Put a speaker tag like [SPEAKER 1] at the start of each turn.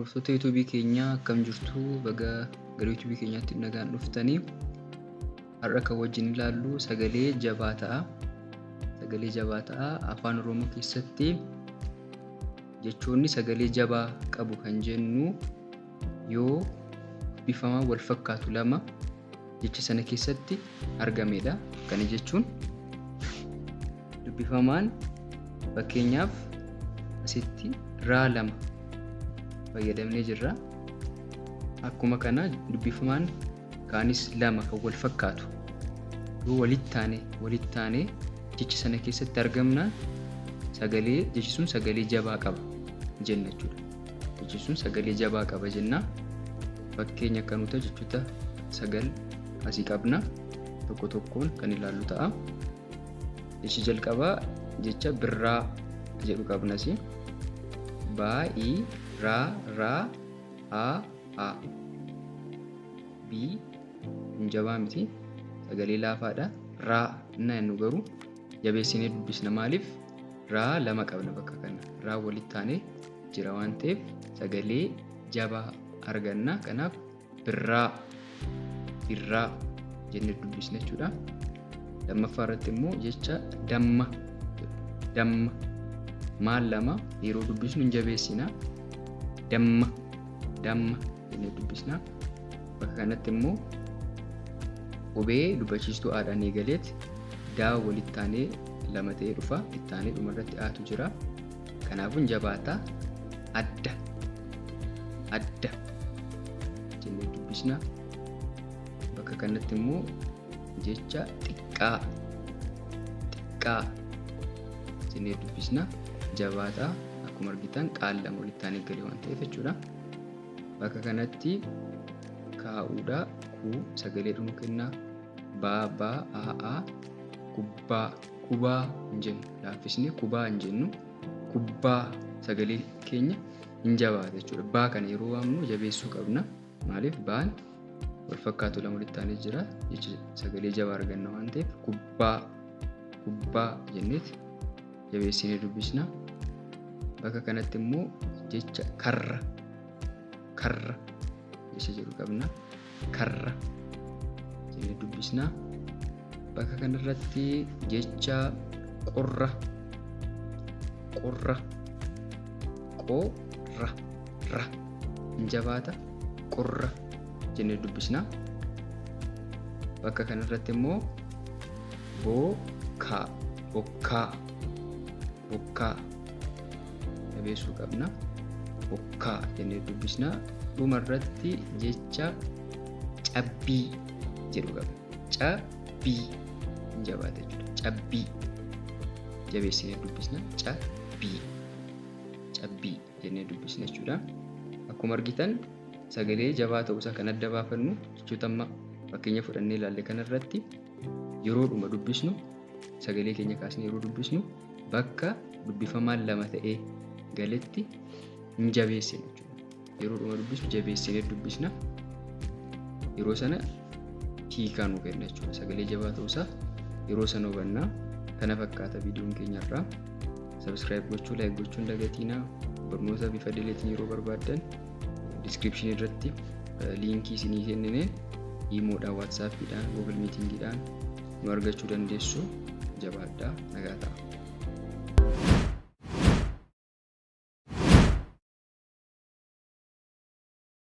[SPEAKER 1] Hordoftoota YouTubeii keenyaa, akkam jirtu? Baga gara YouTubeii keenyaatti nagaan dhuftanii. Har'a kan wajjin ilaallu sagalee jabaa ta'a. Sagalee jabaa ta'a. Afaan Oromoo keessatti jechoonni sagalee jabaa qabu kan jennu yoo dubbifamaa wal fakkaatu lama jecha sana keessatti argamedha. Kana jechuun dubbifamaan, fakkeenyaaf, asitti raa lama fayyadamnee jirra. Akkuma kana dubbifamaan kaanis lama kan wal fakkaatu yoo walitti taane jecha sana keessatti argamnaan, sagalee jechi sun sagalee jabaa qaba jenna jechuudha. Jechi sun sagalee jabaa qaba jenna. Fakkeenya akka nuti jechoota sagal asii qabna. Tokko tokkoon kan ilaallu ta'a. Jechi jalqabaa jecha "birraa" jedhu qabna asii. Baa, i, raa, raa, a, a. B kun jabaa miti. Sagalee laafaadha. Raa na jennu garuu jabeessinee dubbisna. Maaliif? Raa lama qabna bakka kana. Raa walitti taanee jira waan ta'eef sagalee jabaa arganna. Kanaaf "birraa", "birraa" jennee dubbisna jechuudha. Lammaffaa irratti immoo jecha "damma". "Damma", maal lama yeroo dubbisnu hin jabeessina. "Damma", "damma" jennee dubbisna. Bakka kanatti immoo qubee dubbachiistuu aadhaan eegaleet daa walitti taanee lama ta'ee dhufa. Itti aanee dhumarratti aatu jira. Kanaafuu hin jabaata. "Adda", "adda" jennee dubbisna. Bakka kanatti immoo jecha "xiqqaa", "xiqqaa" jennee dubbisna. Jabaataa akkuma argitan qaan lama walitti aanee galee waan ta'eef jechuudha. Bakka kanatti kaa'uudha, kuu sagalee dhumu kennaa. Baa, baa, aa, aa, "kubbaa". "Kubaa" hin jennu, laaffisnee "kubaa" hin jennu. "Kubbaa", sagalee keenya hin jabaata jechuudha. Baa kana yeroo waamnu jabeessuu qabna. Maaliif? Baan wal fakkaatu lama walitti aanee jira jecha sagalee jabaa arganna waan ta'eef, "kubbaa", "kubbaa" jenneeti jabeessinee dubbisna. Bakka kanatti immoo jecha "karra", "karra" jecha jedhu qabna. "Karra" jennee dubbisna. Bakka kanarratti jecha "qorra", "qorra", "qorra", ra hin jabaata, "qorra" jennee dubbisna. Bakka kanarratti immoo "bokkaa", "bokkaa", "bokkaa" jabeessuu qabna. "Bokkaa" jennee dubbisna. Dhumarratti jecha "cabbii" jedhu qabna. "Cabbii" hin jabaata jechuudha. "Cabbii" jabeessinee dubbisna. "Cabbii", "cabbii" jennee dubbisna jechuudha. Akkuma argitan sagalee jabaa ta'uusaa kan adda baafannu jechoota amma fakkeenya fudhannee ilaalle kanarratti yeroodhuma dubbisnu, sagalee keenya kaasnee yeroo dubbisnu, bakka dubbifamaan lama ta'ee galetti hin jabeessinu jechuudha. Yeroodhuma dubbisnu jabeessinee dubbisna. Yeroo sana hiikaa nu kenna jechuudha. Sagalee jabaa ta'uusaa yeroo sana hubanna. Kana fakkaata viidiyoon keenya irraa. Subscribe gochuu, like gochuu hin dagatinaa. Barnoota bifa idileetiin yeroo barbaaddan descriptionii irratti linkii isinii kennine IMOdhaan, WhatsAppiidhaan, Google Meetingiidhaan nu argachuu dandeessu. Jabaadhaa, nagaa ta'a.